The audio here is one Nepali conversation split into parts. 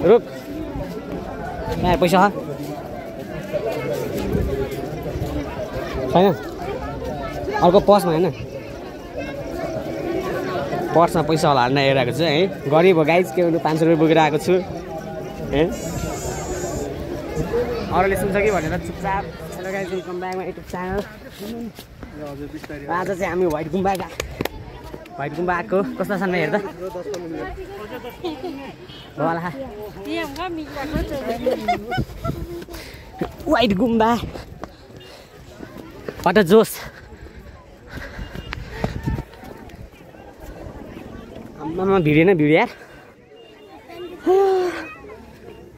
रुक यहाँ पैसा छैन अर्को पर्समा होइन पर्समा पैसा होला हाल्न हेरेको छु है गरिब हो गाइज के भन्नु 500 रुपियाँ बोकेर आएको छु है अरूले सुन्छ कि भनेर चुपचाप hello guys welcome back my YouTube channel आज चाहिँ हामी व्हाइट गुम्बा आएको कस्तो छ हेर्दा व्हाइट गुम्बा वाट जोस आम्मामा भिडियो यार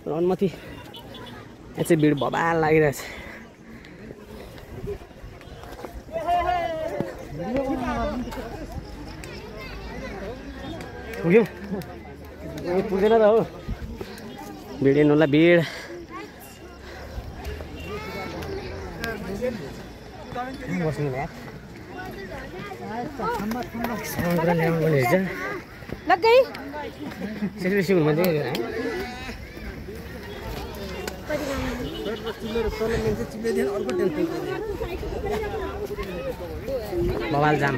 रनमती यहाँ चाहिँ भिड बबाल लागिरहेछ पुग्यो पुग्दैन त हो भिड हेर्नुलाई भिड बस्नु यार कुरा ल्याउनु पर्ने रहेछ लग्गै सेक्रेटरी हुनु मात्रै है बबाल जाम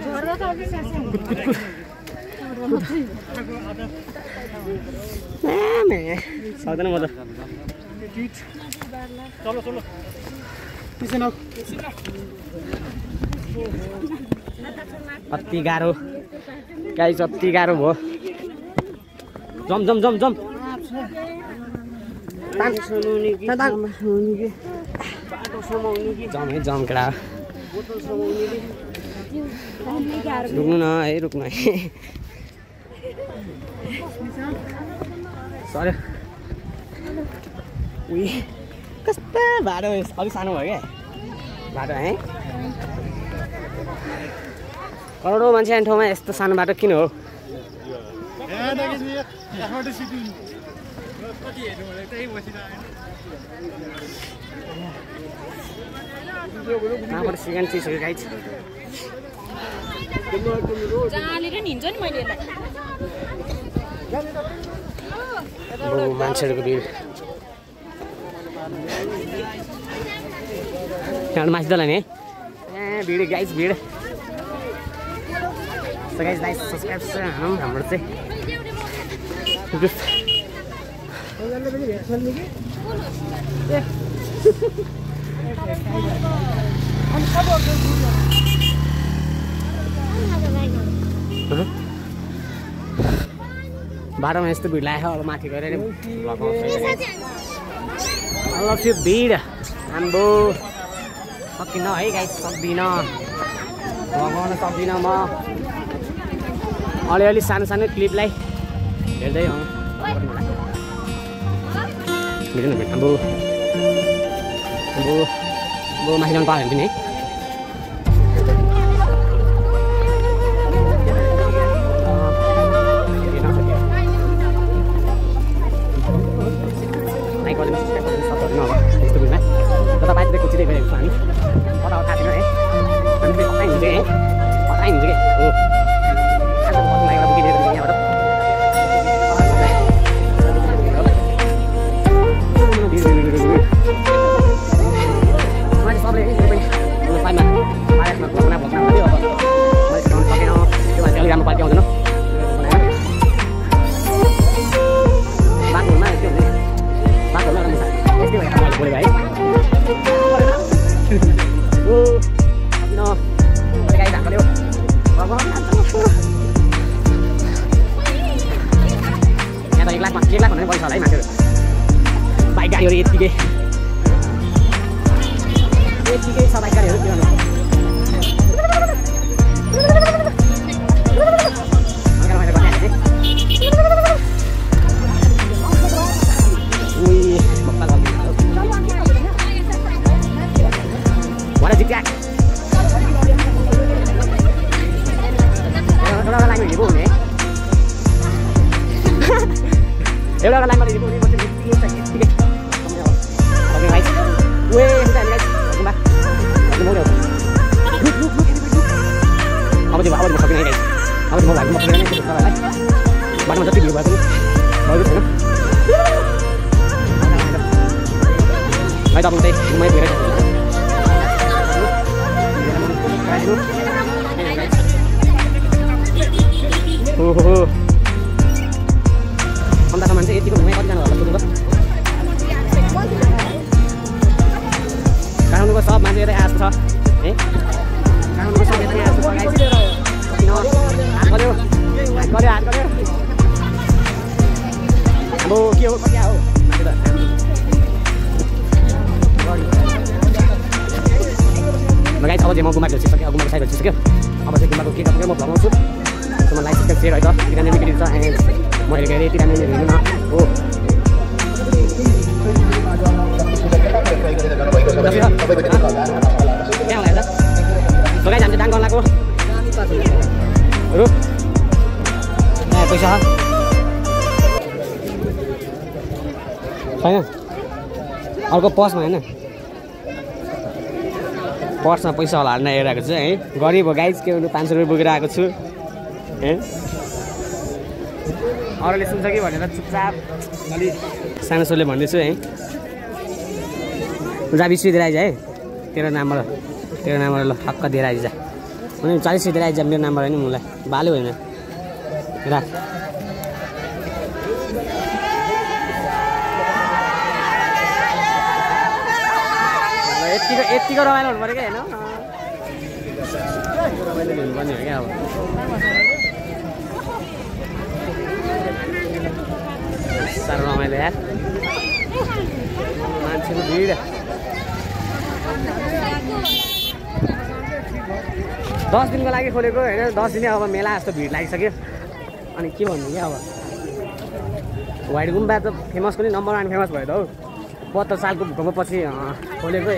सक्दैन म त अति गाह्रो गाइस अति गाह्रो भयो जम जम जम जम जम है जम केटा रुक्नु न है रुक्नु है सर उही कस्तो बाटो अलिक सानो भयो क्या बाटो है करोडौँ मान्छे आउने ठाउँमा यस्तो सानो बाटो किन हो यहाँबाट सिगान चिसो गाइज मान्छेहरूको भिड त्यहाँबाट माथि तल नि भिड गाइज भिड गाइज लाइक सब्सक्राइब हाम्रो चाहिँ बाटोमा यस्तो भिड लाग्यो अब माथि गएर लगाउँछ त्यो भिड आम्बो सकिनँ है गाइस सक्दिनँ लगाउन सक्दिनँ म अलिअलि सानो सानो क्लिपलाई हेर्दै आम्बो आम्बो आम्बो माथि जानु पायो भने पनि है बाइक गाडीहरू यतिकै छ बाइक गाडीहरू के गर्नु एउटा लाइनमा लिनु पर्ने मत यतिकै छ यतिकै ओके गाइस वे हुन्छ गाइस गुम्बा अब चाहिँ म सकिने गाइस अब म भाइ म सकिने नि तपाईँलाई बाटोमा जति भिड भयो पनि छैन खै तपाईँ उतै घुमाइ गइरहेको छु ओहो अन्दासम्म चाहिँ यतिको घुमाइ कतिजना होला सोध्नु त काठमाडौँको सब मान्छे यतै आएको छ है काठमाडौँको सब यतै आएको छ हात गऱ्यो अब के हो क्या हो गाइस अब चाहिँ म गुम्बाको छिसक्यो गुम्बाको साइड छिसक्यो अब चाहिँ गुम्बाको के गरेर म भ्लगाउँछु त्यसमा लाइक सब्सक्राइब सेयर है त तिनीहरूले निक्लिन्छ एन्ड म अहिले गएर तिनीहरूले हेर्नु न हो त्यहाँ होला त सो गाइस हामी दान गर्न लाग्यो रुक पैसा छैन अर्को पर्समा होइन पर्समा पैसा होला हाल्न हेरिरहेको छु है गरिब हो गाइस के भन्नु 500 रुपियाँ बोकेर आएको छु है अरूले सुन्छ कि भनेर चुपचाप अलि सानो सोले भन्दैछु है जा 20 रुपियाँ दिएर आइज है तेरो नम्बर ल ठक्क दिएर आइज अनि 40 रुपियाँ दिएर आइज मेरो नम्बर होइन मलाई बाल्यो होइन राख यतिको रमाइलो हुनु पऱ्यो क्या होइन रमाइलो हुनुपर्ने हो क्या अब साह्रो रमाइलो यार मान्छेको भिड 10 दिनको लागि खोलेको होइन 10 दिनै अब मेला जस्तो भिड लागिसक्यो अनि के भन्नु क्या अब व्हाइट गुम्बा त फेमस पनि नम्बर 1 फेमस भयो त हौ 72 सालको भूकम्पपछि खोलेको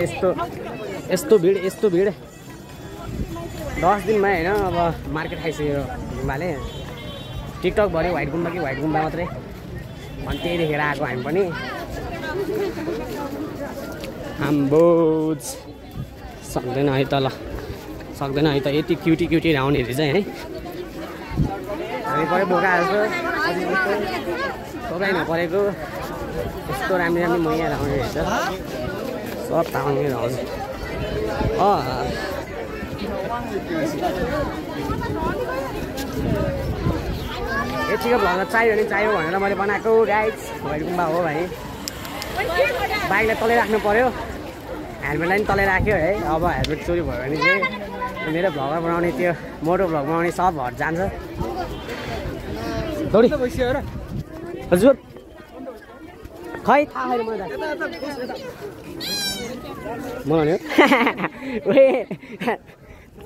यस्तो भिड 10 दिनमा होइन अब मार्केट खाइसक्यो गुम्बाले टिकटक भऱ्यो व्हाइट गुम्बा कि व्हाइट गुम्बा मात्रै अनि त्यही देखेर आएको हामी पनि हाम्बोज सक्दैन है त ल सक्दैन है त यति क्युटी राउन्डहरू चाहिँ है हामी पऱ्यो बोका जस्तो बोकाइ नपरेको यस्तो राम्रो मैया राउने रहेछ सब ताउने राउने यतिको भ्लग चाहियो भने चाहियो भनेर मैले बनाएको गाइस व्हाइट गुम्बा हो भाइ बाइकलाई तलै राख्नु पर्यो हेलमेटलाई पनि तलै राख्यो है अब हेलमेट चोरी भयो भने चाहिँ मेरो भ्लगर बनाउने त्यो मोटो भ्लग बनाउने सब हट जान्छ दौडी हजुर खै थाहा छैन मलाई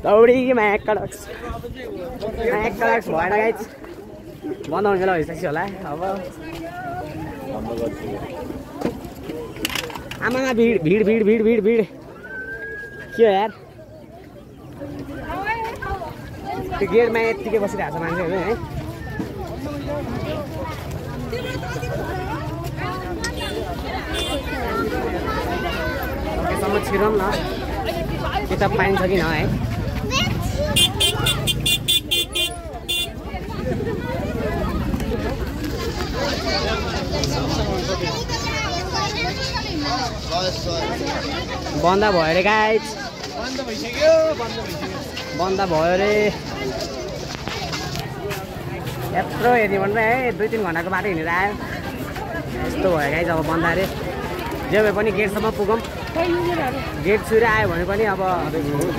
दौडी म्याकडक्स भएन गाइस बन्द हुने बेला भइसकेपछि होला अब आमा भिड के हो यार त्यो गेटमा यत्तिकै बसिरहेको छ मान्छेहरू है सम्म छिरौँ न किताब पाइन्छ कि न है बन्द भयो अरे गाइस बन्द भयो अरे यत्रो हेर्ने भने है 2-3 घन्टाको बाटो हिँडेर आयो यस्तो भयो गाइस अब बन्द अरे जे भए पनि गेटसम्म पुगौँ गेट छुएर आयो भने पनि अब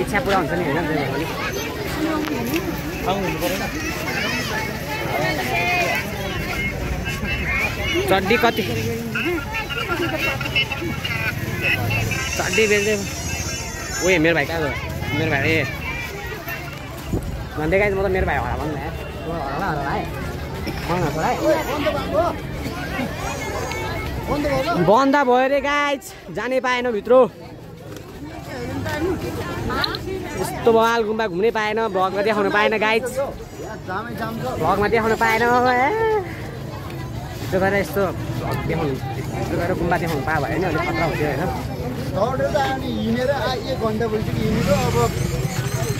इच्छा पुरा हुन्छ नि होइन जे भए पनि चड्डी कति चड्डी बेच्दै उयो मेरो भाइ कहाँ मेरो भाइ भन्दै गाइस म त मेरो भाइ होला भन्नु बन्द भयो रे गाइस जानै पाएन भित्र यस्तो बवाल गुम्बा घुम्नै पाएन भ्लगमा देखाउनु पाएन गाइस भ्लगमा देखाउनु पाएन त्यो गरेर यस्तो देखाउनु त्यो गरेर गुम्बा देखाउनु पायो भने अलिक खतरा हुन्थ्यो होइन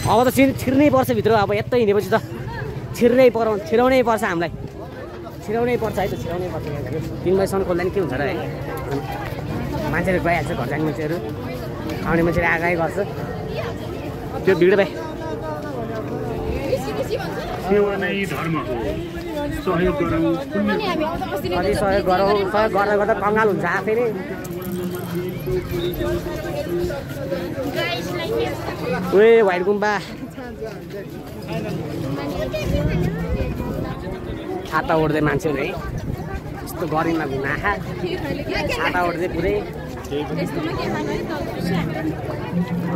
अब त छिर्नै पर्छ भित्र अब यत्रो हिँडेपछि त छिर्नै छिराउनै पर्छ हामीलाई छिराउनै पर्छ है त छिराउनै पर्छ 3 बजीसम्म खोल्दा नि के हुन्छ र है मान्छेहरू गइहाल्छ घर जाने मान्छेहरू आउने मान्छेले आगाइ गर्छ त्यो भिड भाइ कति सहयोग गरौँ सहयोग गर्दा गर्दा कङ्गाल हुन्छ आफै नै ओए व्हाइट गुम्बा छाता ओढ्दै मान्छेहरू है यस्तो गर्मीमा घुम्न आँखा छाता ओढ्दै पुरै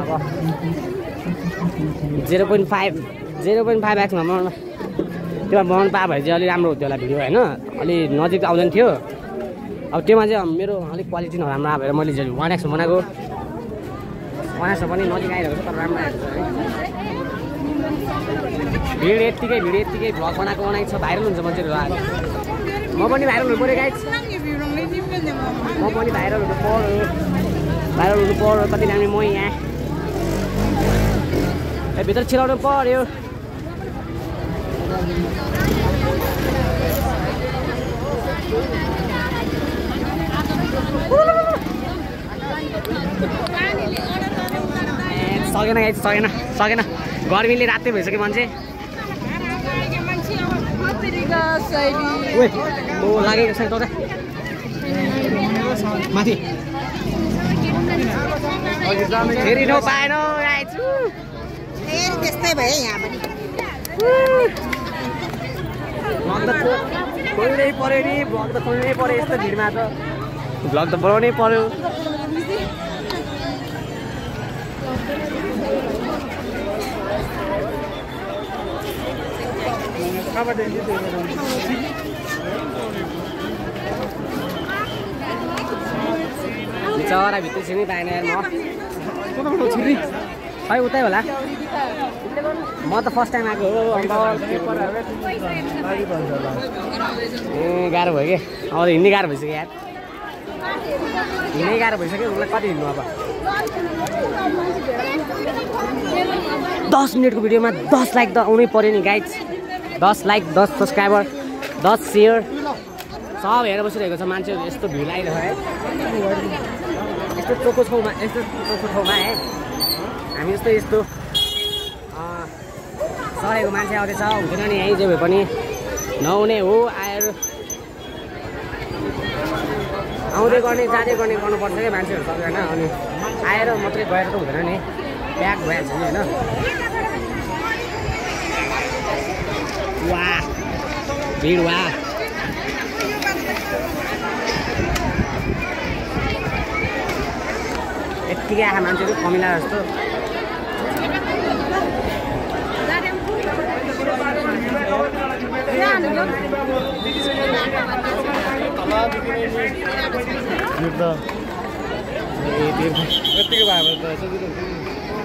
अब 0.5x मा त्यो बनाउनु पाए भए चाहिँ अलिक राम्रो हुन्थ्यो होला भिडियो होइन अलि नजिक आउँदैन थियो अब त्योमा चाहिँ मेरो अलिक क्वालिटी नराम्रो भएर मैले 1x बनाएको 1x पनि नजिक आइरहेको छ तर राम्रो आएको छ है भिड यत्तिकै भ्लग बनाएको छ भाइरल हुन्छ मान्छेहरू म पनि भाइरल हुनु पऱ्यो गाइस म पनि भाइरल हुनु पऱ्यो कति दामी म यहाँ भित्र छिराउनु पर्यो सकेन गाइस सकेन गर्मीले रातै भइसक्यो मान्छे लागेको छैन त माथि फेरि नपाएन त्यस्तै भयो यहाँ पनि खोल्नै पर्यो नि भ्लग त खोल्नै पर्यो यस्तो भिडमा त भ्लग त बनाउनै पर्यो चरा भित्र छिर्नै पाएन यार म छिर्ने खै उतै होला म त फर्स्ट टाइम आएको हो ए गाह्रो भयो कि अब हिँड्नै गाह्रो भइसक्यो यार हिँड्नै गाह्रो भइसक्यो उसलाई कति हिँड्नु अब 10 मिनटको भिडियोमा 10 लाइक त आउनै पर्यो नि गाइज 10 लाइक 10 सब्सक्राइबर 10 सेयर सब हेरेर बसिरहेको छ मान्छेहरू यस्तो भिड आइरहेको है यस्तो चोखो ठाउँमा है हामी यस्तो सरेको मान्छे आउँदैछ हुँदैन नि है जे भए पनि नहुने हो आएर आउँदै गर्ने जाँदै गर्ने गर्नुपर्छ क्या मान्छेहरू सबैजना अनि आएर मात्रै गएर त हुँदैन नि प्याक भइहाल्छ नि होइन वाह भिड वाह यत्तिकै आँखा मान्छेहरू कमिला जस्तो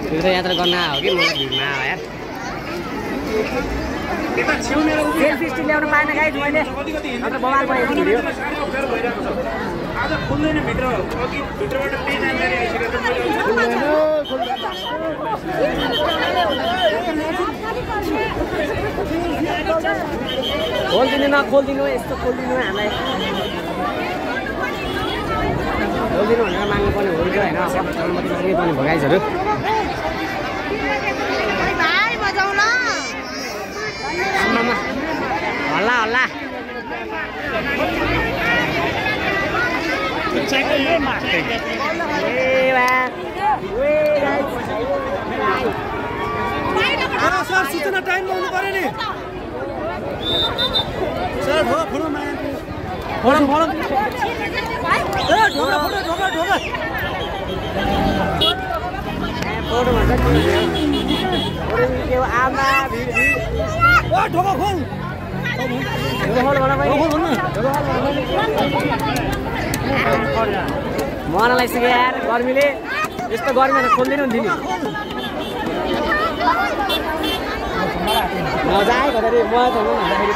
तीर्थयात्रा गर्न हो कि मलाई भिडमा आयो यार सेल्फी स्टिक ल्याउनु पाएन गाइस मैले अन्त बवाल भयो भिडियो आज खुल्दैन भित्र अघि भित्रबाट पेज जानकारी आइसकेको खोलिदिनु यस्तो खोलिदिनु हामीलाई खोलिदिनु भनेर माग्नुपर्ने हो कि होइन अब अनुमति माग्नै पर्ने भयो गाइजहरू हल्ला हल्ला सर सूचना टाइम लाउनु पर्यो नि सर मन लागिसक्यो यार गर्मीले यस्तो गर्मीमा त खोल्दैन नि मजा आयो घरि म भन्दाखेरि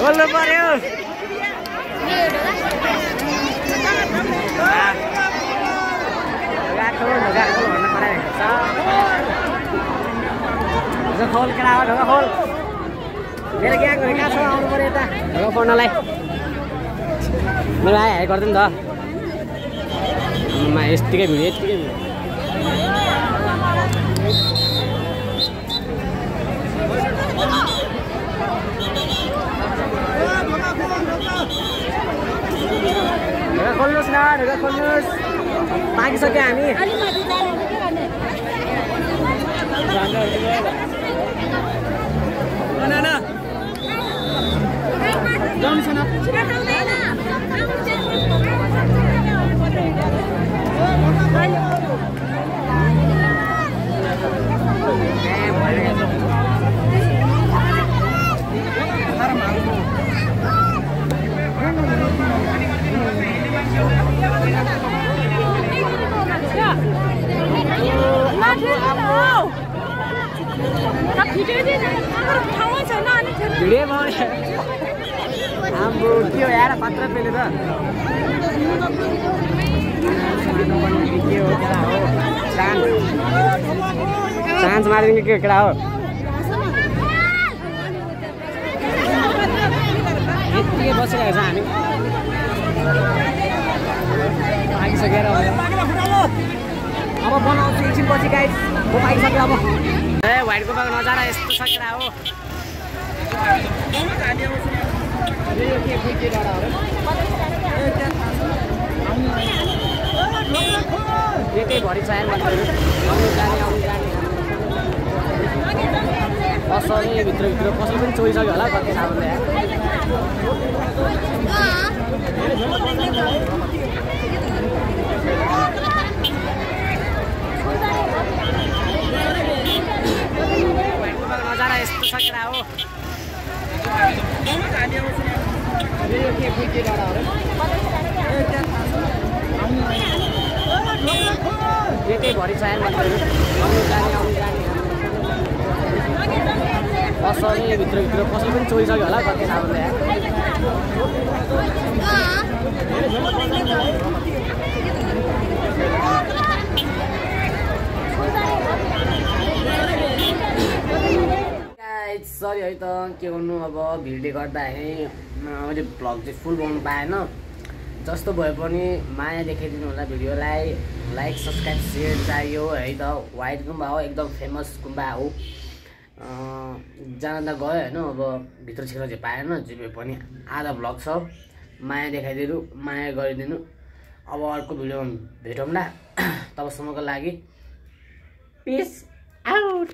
खोल्नु पर्यो भन्न ढोका खोल केटा हो ढोका खोल मेरो ग्याङहरू कहाँ छ आउनु पऱ्यो यता ढोका पढ्नलाई मेरो आए हाई गर्दैन त यत्तिकै भिड यत्तिकै भिड ढोका खोल्नुहोस् न ढोका खोल्नुहोस् पाकिसक्यो हामी हाम्रो के हो यार पात्र पेले त के हो केटा हो चान्स मारिदिने के केटा हो यत्तिकै बसिरहेको छ हामी पाकिसकेर अब बनाउँछु एकछिनपछि गाइस म पाकिसक्यो अब ए व्हाइट गोपाको नजारा यस्तो छ केटा हो एकै भरि छ यार पसल भित्र पसल पनि चोइसक्यो होला कति सामानले नजारा यस्तो छ केटा हो एकै भरि छ यार पसल भित्र पसल पनि चोइसक्यो होला कति सामानले सरी है त के गर्नु अब भिडले गर्दाखेरि मैले भ्लग चाहिँ फुल बनाउनु पाएन जस्तो भए पनि माया देखाइदिनु होला भिडियोलाई लाइक सब्सक्राइब सेयर चाहियो है त व्हाइट गुम्बा हो एकदम फेमस गुम्बा हो जान त गयो होइन अब भित्र छिर्न चाहिँ पाएन जे भए पनि आधा भ्लग छ माया देखाइदिनु माया गरिदिनु अब अर्को भिडियोमा भेटौँला तबसम्मको लागि पिस आउट।